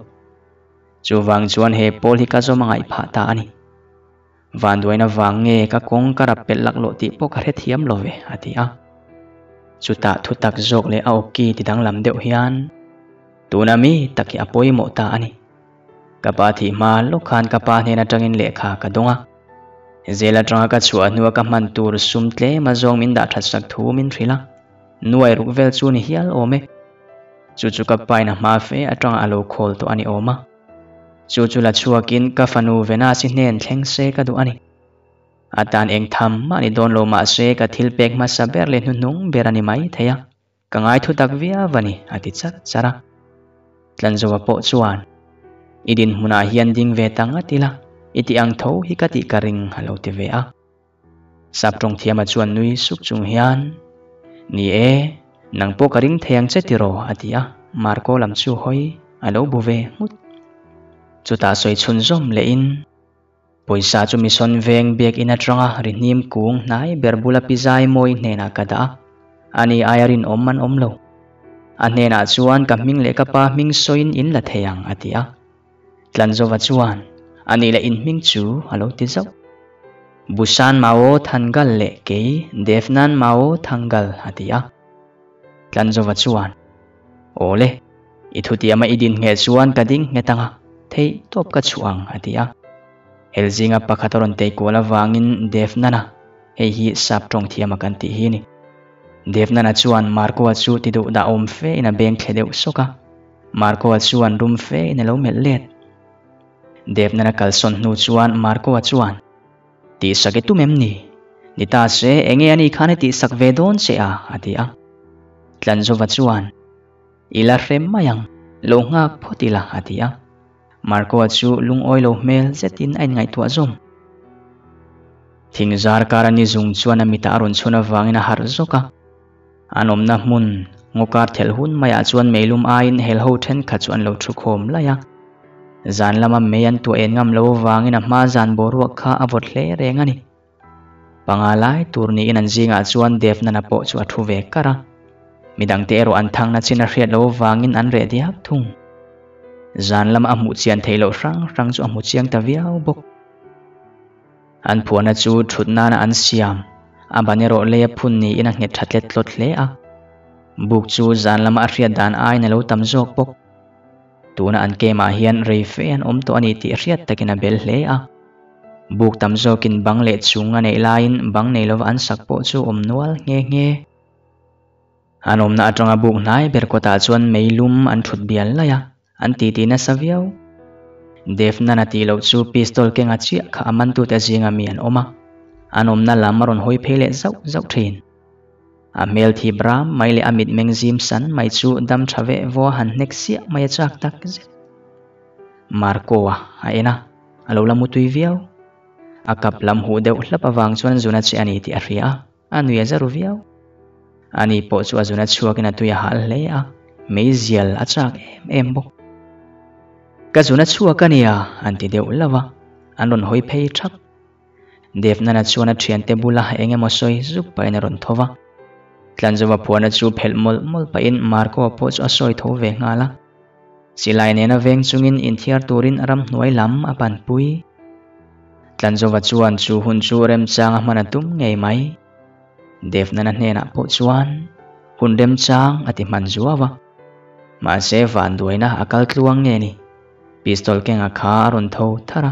Chuvang chuan he pawl hi ka zawm a ngaih phah ta a ni. Vanduaina vang nge ka kawng ka rap pelh laklawh tih pawh ka hrethiam lo ve, a ti a. Chutah thutak zawk leh a awki ti danglam deuh hian tuna mi tak hi a pawimawh ta a ni. Ka pa thih hma lawk khan ka pa hnen atangin lehkha ka dawng a. Zel atanga ka chhuah hnua ka hman tur sum tlem a zawng min dah that sak thu min hrilh a. Nuai ruk vel chu ni hial awm e. Chu chu ka pain a hma fe atanga a lo khawl tawh a ni awm a. Chu chu la chhuakin ka fanu Venus-i hnen thleng se ka duh a ni. A tan eng tham mah ni dawn lo mah se ka thil pek hmasa ber leh hnuhnung ber a ni mai thei a. Ka ngai thu tak viau a ni, a ti chat chat a. Tlanzova pawh chuan, I dinhmunah hian ding ve ta ngat ila, i tih ang tho hi ka tih ka ring, a lo ti ve a. Sap tawng thiama chuan nui suk chung hian, Ni e, nang pawh ka ring thei ang che tiraw, a ti a, Marco lam chu hawi a lo bu ve nghut. Chutah sawi chhunzawm lehin, Pawisa chu Mission veng biakinn atanga rihnim kung hnai ber bula pi zai mawi hnenah ka dah a, ani aia rinawm an awm lo. A hnenah chuan ka hming leh ka pa hming sawiin in la thei ang, a ti a. Tlanzova chuan, Ani leh in hming chu a lo ti zauh. Busan Mao Thangal leh kei Devnan Mao Thangal, a ti a. Tlanzova chuan, Awle, i thutiama i din ngheh chuan ka ding nghet ang a, theih tawp ka chhuah ang, a ti a. Helzinga pakhat a rawn tei kual avangin Devnana, hei hi sap tawng thiama kan tih hi a ni. Devnana chuan Marco-a chu ti duh dah awm fe in a beng thle deuh sawk a. Marco-a chuan rum fe in a lo melh let. Devnana kalsawn hnu chuan Marco-a chuan, Tihsak i tum em ni? Ni ta se, enge a nih khan i tihsak ve dawn che a? a ti a. Tlanzova chuan, I la hrem mai ang, lo nghak phawt ila, a ti a. Marco-a chu lungawi lo hmel zetin a inngaihtuah zawm. Thingzar kar a ni zung chuan a mitah a rawn chhun avangin a harh zawk a. An awmna hmun, ngaw kar thelh hun maiah chuan meilum aiin helho thenkhat chu an lo thu khawm laih a. Zan lama mei an tuah en ngam lo avangin a hma zan boruak kha a vawt hle reng a ni. Panga lai tur niin an zingah chuan Devnana pawh chu a thu ve kar a. Midangte erawh an thangna chin a hriat lo avangin an reh diak thung. Zan lama a hmuh chian theih loh hrang hrang chu a hmu chiang ta viau bawk. An phuahna chu thut nana an siam, a ban erawh lei a phun niin a nghet tha tlet tlawt hle a. Buk chu zan lama a hriat dan aiin a lo tam zawk bawk. Tuna an kemah hian rei fe an awm tawh a ni tih hriat takin a bel hle a. Buk tam zawkin bang leh chung a neih laiin bang nei lova an sak pawh chu awm nual nghe nghe. An awmna atanga buk hnai ber kawtah chuan meilum an thut bial laih a, an titi nasa viau. Devnan a tih loh chu pistol kenga chiah kha a mantute zinga mi an awm a, an awmna lam a rawn hawi phei leh zauh zauh thin. A hmel thip ram mai leh a mitmeng zim san mai chu dam tha veh vaw a han hnek siah mai a chak tak zet. Marco-a a en a, a lo la mutui viau. A kap lam huh deuh hlap avang chuan zuna che a ni tih a hria a, a nui a za ru viau. Ani pawh chu a zuna chhuakin a tui a hal hle a, meizial a chak em em bawk. Ka zuna chhuak a nia, an ti deuh lo a, an rawn hawi phei thap. Devnana chuan a thiante bula eng emaw sawi zuk pahin a rawn tho va. Tlanzova phuahna chu phelh mawlh mawlh pahin Marco-a pawh chu a sawi tho ve nghal a. Silai nena veng chungin inthiar turin ramhnuai lam a panpui. Tlanzova chuan chu hun chu remchang a hman a tum ngei mai. Devnana hnenah pawh chuan hun remchang a ti hman zuau a. Mahse vanduaina a kal tluang nge ni? Pistol kenga kha a rawn tho thar a.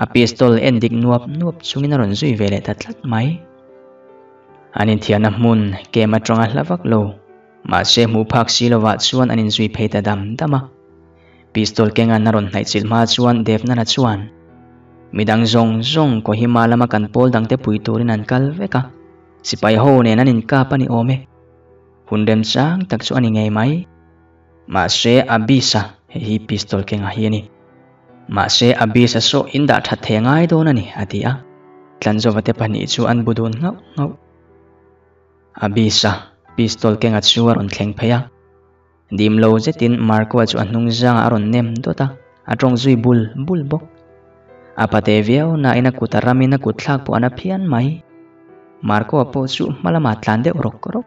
A pistol en dik nuap nuap chungin a rawn zui ve leh ta tlat mai. An inthiarna hmun kem atanga hla vak lo. Mahse hmuh phak si lovah chuan an inzui phei ta dam dam a. Pistol kengan a rawn hnaih chilh hma chuan Devnana chuan, Midang zawng zawng Kohima lama kan pawl dangte pui turin an kal vek a, sipai ho nen an inkap a ni awm e. Hun remchang tak chu a ni ngei mai. Mahse Abisa, hei hi pistol kenga hi a ni. Mahse Abisa saw in dah that thei ngai dawn a ni, a ti a. Tlanzova te pahnih chu an bu dun nghauh nghauh. Abisa, pistol kenga chu a rawn thleng phei a. Dim lo zetin Marco-a chu a hnung zangah a rawn nem dawt a, a tawng zui bul bul bawk. A pate viau nain a kut a ramin a kut thlak pawh a na phian mai. Marco-a pawh chu hma lamah tlan deuh rawk rawk.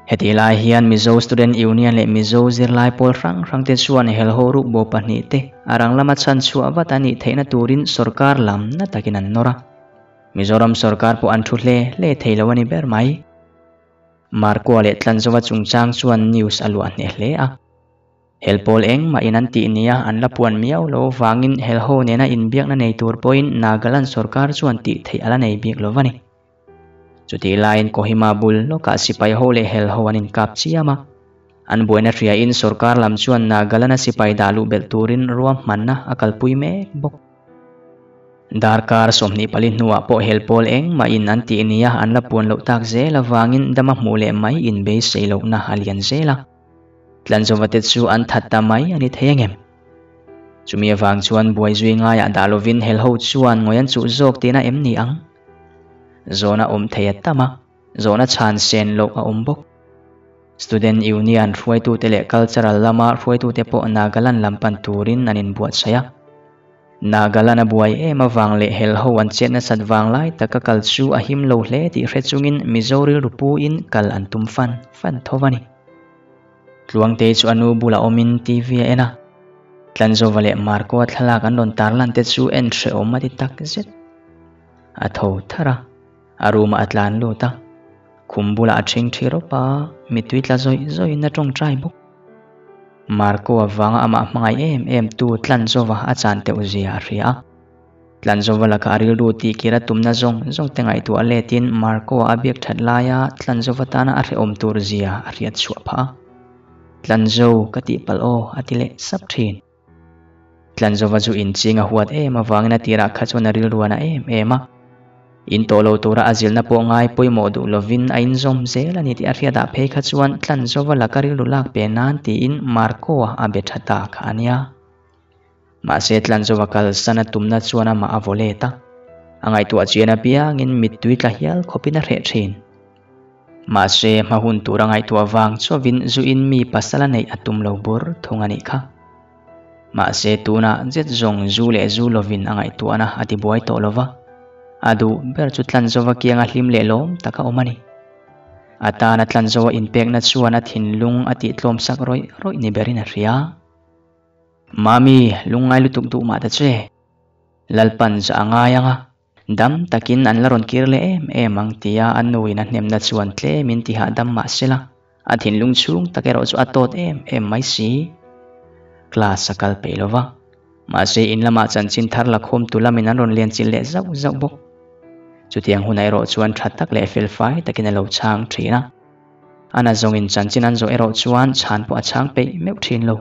Hetih lai hian Mizo Student Union leh Mizo zirlai pawl hrang hrang te chuan helho rukbo pahnihte a rang lama chhanchhuah vat a nih theihna turin sorkar lam na takin an nawr a. Mizoram sorkar pawh an thu hle hle thei lo a ni ber mai. Markua leh Tlanzova chungchang chuan news a luah hneh hle a. Helpawl engmah in an tih nia an la puan miau lo vangin helho nena inbiakna nei tur pawhin Nagaland sorkar chuan tih theih a la nei bik lo va ni. Chutih laiin Kohima bul lawkah sipai ho leh helho an inkap chiam a. An buaina hriain sorkar lam chuan Nagaland-a sipai dah luh belh turin ruahmanna a kalpui mek bawk. Darkar 24 hnuah pawh helpawl engmah in an tih nia an la puan loh tak zel avangin dama hmuh leh mai in beisei lohna a lian zel a. Tlanzova te chu an that ta mai a ni thei angem? Chumi avang chuan buai zui ngaiah dah lovin helho chuan ngawi an chuh zawk tihna em ni ang? Zawhna awm thei a tam a, zawhna chhan sen loh a awm bawk. Student Union hruaitute leh cultural lama hruaitute pawh Nagaland lam pan turin an inbuatsaih a. Nagaland a buai em avang leh helho an chet nasat vang lai taka kal chu a him lo hle tih hre chungin Mizo rilru puin kal an tum fan fan tho a ni. Tluangtei chu a nu bulah awmin TV a en a. Tlanzova leh Marco-a thlalak an rawn tarlan te chu en hrehawm a ti tak zet. A tho thar a, a room-ah a tlan lut a. Khum bulah a ṭhing ṭhi rawp a, mittui tla zawih zawihin a ṭawngṭai bawk. Marco avanga amah hmangaih em em tu Tlanzova a chan teuh zia a hria a. Tlanzova lakah a rilru tihkir a tumna zawng zawng te ngaihtuah letin Marco-a a biak that laia Tlanzova tana a hrehawm tur zia a hriat chhuah phah a. Tlanzo ka tihpalh aw a ti leh sap thin. Tlanzova chu inching a huat em avangin a tirah kha chuan a rilruan a em em a. In tawh lo tura a zilhna pawh ngai pawimawh duh lovin a inzawm zel a ni tih a hriatah phei kha chuan Tlanzova laka rilru lak pe nan tiin Marco-a a be tha ta kha a nia. Mahse Tlanzova kalsan a tumna chuan amah a vaw let a. A ngaihtuah chian apiangin mittui tla hial khawpin a hreh thin. Mahse hma hun tura ngaihtuah vang chauhin zuin mi pasal a neih a tum lo bur thung a nih kha. Mahse tunah zet zawng zu leh zu lovin a ngaihtuahna a ti buai tawh lova, a duh ber chu Tlanzova kianga hlim leh lawm taka awm a ni. A tana Tlanzova inpekna chuan a thinlung a tihtlawm sak rawih rawih ni berin a hria. Mami, lungngai lutuk duh mah ta che. Lalpan zah a ngai ang a, dam takin an la rawn kir leh em em ang tia a nuin a hnemna chuan tlemin tihah dam mah se la, A thinlung chhung tak erawh chu a tawt em em mai si. Class a kal peih lo va, mahse in lamah chanchin thar la khawm tu lamin an rawn lian chilh leh zauh zauh bawk. Chutiang hunah erawh chuan tha tak leh fel fai takin a lo chhang thin a. A na zawngin chanchin an zawh erawh chuan chhan pawh a chhang peih meuh thin lo.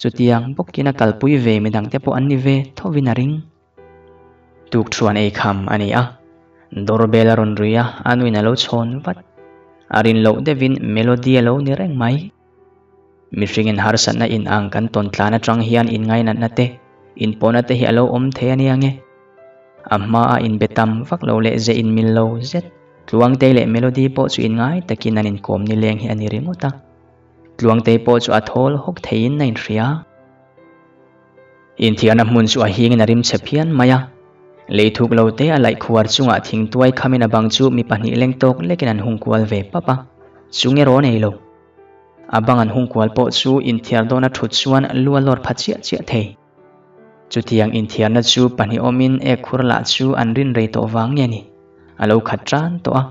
Chutiang bawkin a kalpui ve midangte pawh an ni ve thovin a ring. Tukṭhuan ei kham a ni a, doorbell a rawn rui a, a nuin a lo chhawn vat. A rin loh deuhin Melody a lo ni reng mai. Mihringin harsatna in ang kan tawn tlan atang hian inngainatna te, inpawhna te hi a lo awm thei a nia nge. A hmaa inbe tam vak lo leh ze inmil lo zet Tluangtei leh Melody pawh chu inngai takin an inkawm nileng hi a ni ringawt a. Tluangtei pawh chu a thawl hawk theiin a inhria. Inthiarna hmun chu a hingin a rimchhe phian mai a. Lei thuk lo te a laih khuar chungah thingtuai khamin a bang chu mi pahnih leng tawk lekin an hung kual ve pap a, chung erawh nei lo. A bang an hung kual pawh chu inthiar dawna thut chuan lu a lawr pha chiah chiah thei. Chutiang inthiarna chu pahnih awmin ek khur lah chu an rin rei tawh vang nge ni? A lo khat tan tawh a.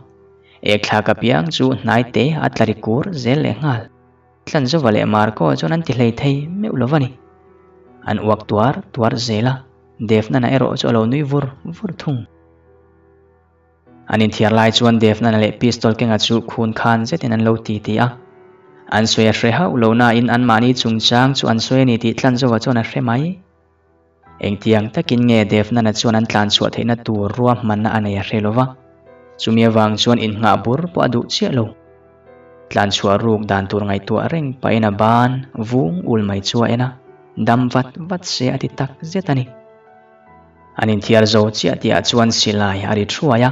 Ek thlak apiang chu hnai te a tla ri kur zel leh nghal. Tlanzova leh Marco chuan an ti hlei thei meuh lo va ni. An uak tuar tuar zel a, Devnana erawh chu a lo nui vur vur thung. An inthiar lai chuan Devnana leh pistol kenga chu khun khan zetin an lo ti ti a. An sawi a hre hauh lo nain anmahni chungchang chu an sawi a ni tih Tlanzova chuan a hre mai. Engtiang takin nge Devnana chuan an tlan chhuah theihna tur ruahmanna a nei a hre lo va, chumi avang chuan innghah bur pawh a duh chiah lo. Tlan chhuah ruk dan tur ngaihtuah reng pahin a ban vung ul mai chu a en a, dam vat vat se a ti tak zet a ni. An inthiar zo chiah tihah chuan silai a ri thuai a,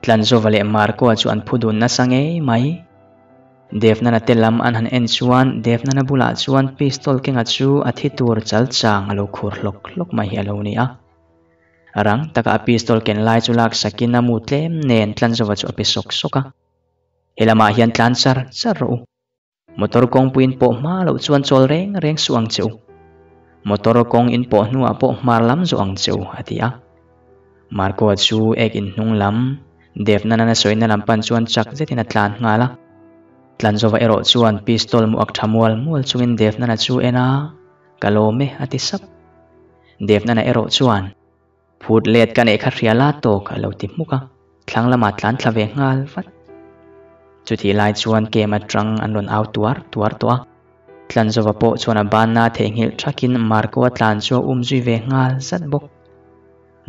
Tlanzova leh Marco-a chu an phu dun nasa ngei mai. Devnana te lam an han en chuan Devnana bulah chuan pistol kenga chu a thi tur chal chang a lo khur hlawk hlawk mai hi a lo ni a. Rang taka a pistol ken lai chu lak sakin a mu tlem nen Tlanzova chu a pe sawk sawk a. He lamah hian tlan char char rawh u. Motor kawngpui in pawh hma loh chuan chawl reng reng suh ang che u. Motor kawng in pawh hnuah pawh hmar lam zawh ang che u, a ti a. Marco-a chu ek in hnung lam, Devnana sawina lam pan chuan chak zetin a tlan nghal a. Tlanzova erawh chuan pistol mu ak tha mual mual chungin Devnana chu en a, Ka lawm e, a ti sap. Devnana erawh chuan, Phut let ka neih kha hria la tawk, a lo ti hmuk a, thlang lamah tlan thla ve nghal vat. Chutih lai chuan kem atang an rawn au tuar tuar tawh a. Tlanzova pawh chuan a banna theihnghilh thakin Marco-a tlan chu a um zui ve nghal zat bawk.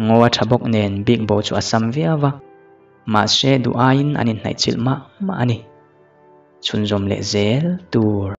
Ngaw a tha bawk nen bik bo chu a sam viau va, mahse duh aiin an inhnaihchilh mah mah a ni. Chhunzawm leh zel tur.